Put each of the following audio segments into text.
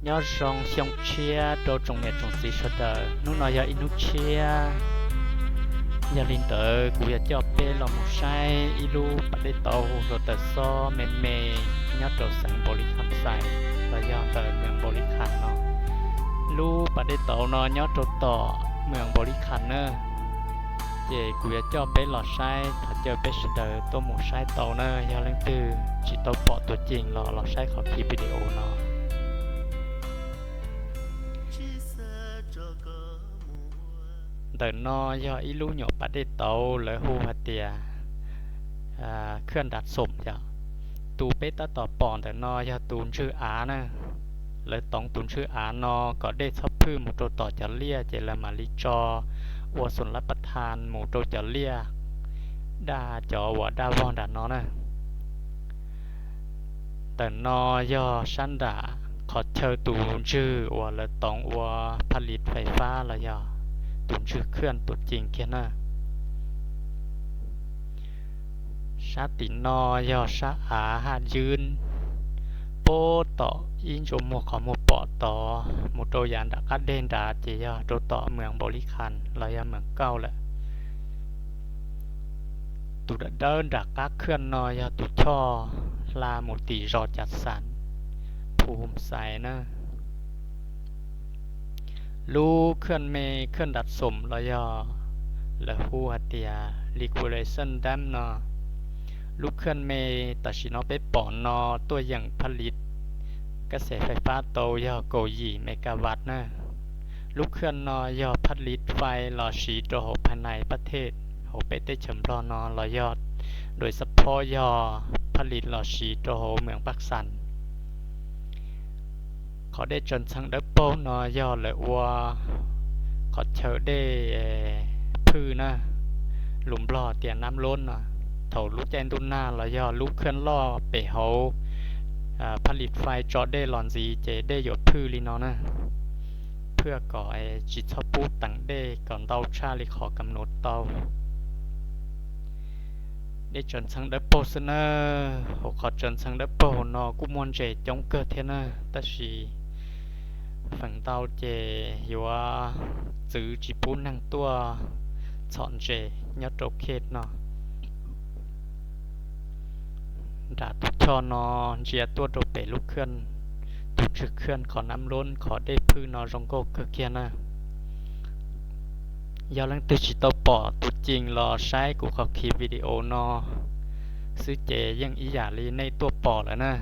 Nyob zoo xyoo tshiab rau tsoom niam tsoom txiv sawv daws, hnub no yog ib hnub tshiab. Yog li ntawd kuv yuav coj peb los mus saib ib lub pas dej tauv hu hluav taws xob me me nyob rau xeev Npaus Lis Kham Xais, los yog ntawm moos Npaus Lis Kham no. Lub pas dej tauv no nyob rau tom moos Npaus Lis Kham na. Ces kuv yuav coj peb los saib, thov caw peb sawv daws tuaj mus saib tau na. Yog leej twg tsis tau pom tuaj ces los los saib qhov kis video no. Ntawm no yog ib lub nyuam pas dej tauv lawv hu hais tias khwj nram xoom yom. Tus peb tab tom pom ntawm no yog tus ntswg av na. Lawv toov tus ntswg av no kom dej txhob phwj mus rau tom cov liaj ces lawv mam li tso ua xoom lab pas thas mus rau cov liaj, daj cov uas daj vog nram no na. Ntawm no yog sab nram qhov chaw tus ntswg uas lawv toov ua phaj lis fais fab los yog tus ntswg khwj tuaj ces kiag na. Sab tim no yog sab av Haj Ywb, puag tom ib ntsua muag qhov muag pom tod mus rau yav nram qab deg nrad ces yog rau tom moos Npaus Lis Kham los yog moos Kauj lawm. Tus dawb dawb nram qab khwj no yog tus choj hla mus tim zos Cav Xas, Phu Hum Xais na. Lub khwj me khwj nram xoom los yog lawv hu hais tias liquefaction dam no, lub khwj me tam sim no peb pom no tuaj yeem phaj lis kab xes fais fab tau yog kaum yim megawatt na. Lub khwj no yog phaj lis fais los siv rau hauv phaj nais pab thej hauv peb teb chaws Nplog no los yog dua xab phob yog phaj lis los siv rau hauv moos Paj Xas. Qhov dej tsaws ntxhee dawb paug no yog lawv ua qhov chaw dej phwj na, lus Nplog tias nab lob no. Thaum lub caij ntuj nag los yog lub khwj loj pem hauv phaj lis fais tso dej los ntxiv ces dej yuav phwj li no na, phwj kom tsis txhob pub teev dej kom ntau tshaj li qhov kam num tau. Dej tsaws ntxhee dawb paug xwb na. Hauv qhov tsaws ntxhee dawb paug no kuj muaj ntses coob kawg thiab na, tab sis feem ntau ces yuav txwv tsis pub neeg tuaj txhom ntses nyob rau khej no. Nram tus choj no ntsia tuaj rau pem lub khwj, tus ntswg khwj qhov nab lob qhov dej phwj no zoo nkauj kawg kiag na. Yog leej twg tsis tau pom tus ces los saib kuv qhov kis video no xwb ces yeej ib yam li nej tuaj pom lawm na.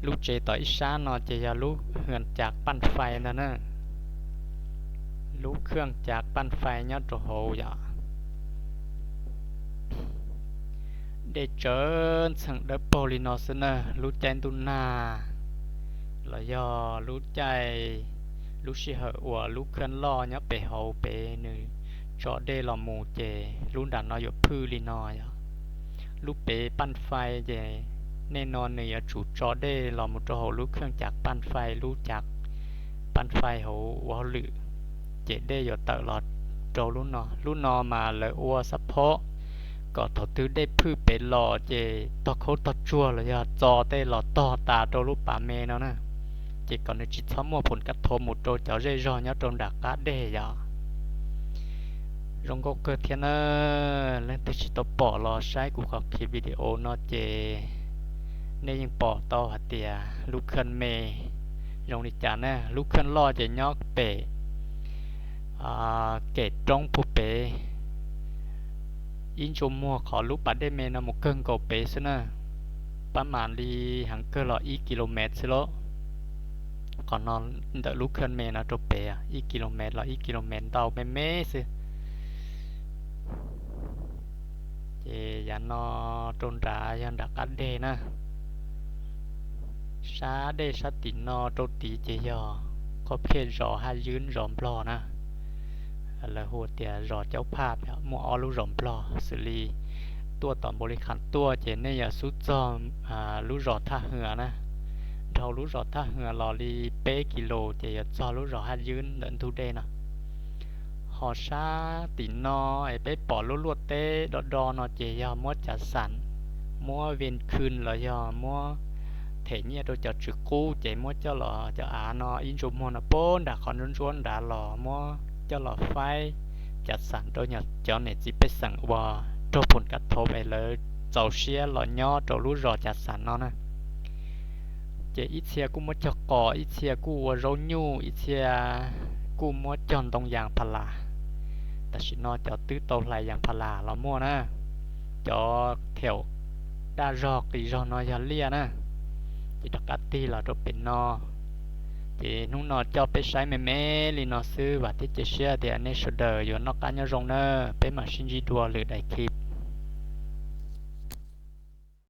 Lub tsev tom ib sab no ces yog lub hwj cav paj fais ntag na. Lub khwj cav paj fais nyob rau hauv yom. Dej tsaws ntxhee dawb paug li no xwb na, lub caij ntuj nag los yog lub caij, lub sij hawm uas lub khwj loj nyob pem hauv pem nws tso dej los mus ces lub nram no yuav phwj li no yom. Lub pem paj fais ces nej no nws yuav tsum tso dej los mus rau hauv lub khwj cav paj fais, lub cav paj fais hauv ua hauj lwm, ces dej yuav tawm los rau lub no. Lub no mas lawv ua xab phob kom thaum twg dej phwj pem los ces tog khaub tog tsuag los yog txo tej los tog tas rau lub pas me no na, ces kom nws tsis txhob muaj phom kab thov mus rau cov zej zog nyob rau nram qab deg yom. Zoo nkauj kawg thiab na. Leej twg tsis tau pom los saib kuv qhov kis video no ces nej yeej pom tau hais tias lub khwj me zoo li cas na. Lub khwj loj ces nyob pem kem roob puag pem ib ntsua muag qhov lub pas dej me no mus kawg nkaus pem xwb na, pab mam li heev kawg los ib kilomev xwb lauj. Qhov no ntawm lub khwj me no rau pem ib kilomev los ib kilomev ntau me me xwb. Ces yav no rau nrad yog nram qab deg na. Sab dej sab tim no rau tid ces yog qhov phem zos Haj Ywb zos Nplog na. Lawv hu tias zos Caub Phaj, muaj ob lub zos Nplog xws li tuaj tom Npaus Lis Kham tuaj ces nej yuav xub txog lub zos Thaj Hwm na. Dhau lub zos Thaj Hwm los li peb kis lus ces yuav txog lub zos Haj Ywb ntawm ntug dej no. Ho sab tim no es peb pom luaj luaj teb do do no ces yog muab Cav Xas, muab Vees Khwm los yog muab them nyiaj rau cov tswv qub ces muab coj los, cov av no ib ntsuj muag no puag nram qhov ntsuab ntsuab nrad los muab coj los faib cav xam rau cov niam txiv pej xeem uas raug phom kav thau es lawv txaus siab los nyob rau lub zos cav xam no na. Ces ib txhia kuj muab cog qos, ib txhia kuj ua zaub nyuj, ib txhia kuj muab cog ntoo yas pha las. Tam sim no cov twb tau hlais yas pha las los muaj na. Cov thaum daj zog qis zog no yog liaj na. Ces rov qab tig los rau pem no. Ces hnub no coj peb saib me me li no xwb, vam thiab cia siab tias nej sawv daws yuav noj qab nyob zoo na. Peb mam sib ntsib dua lwm daim clip.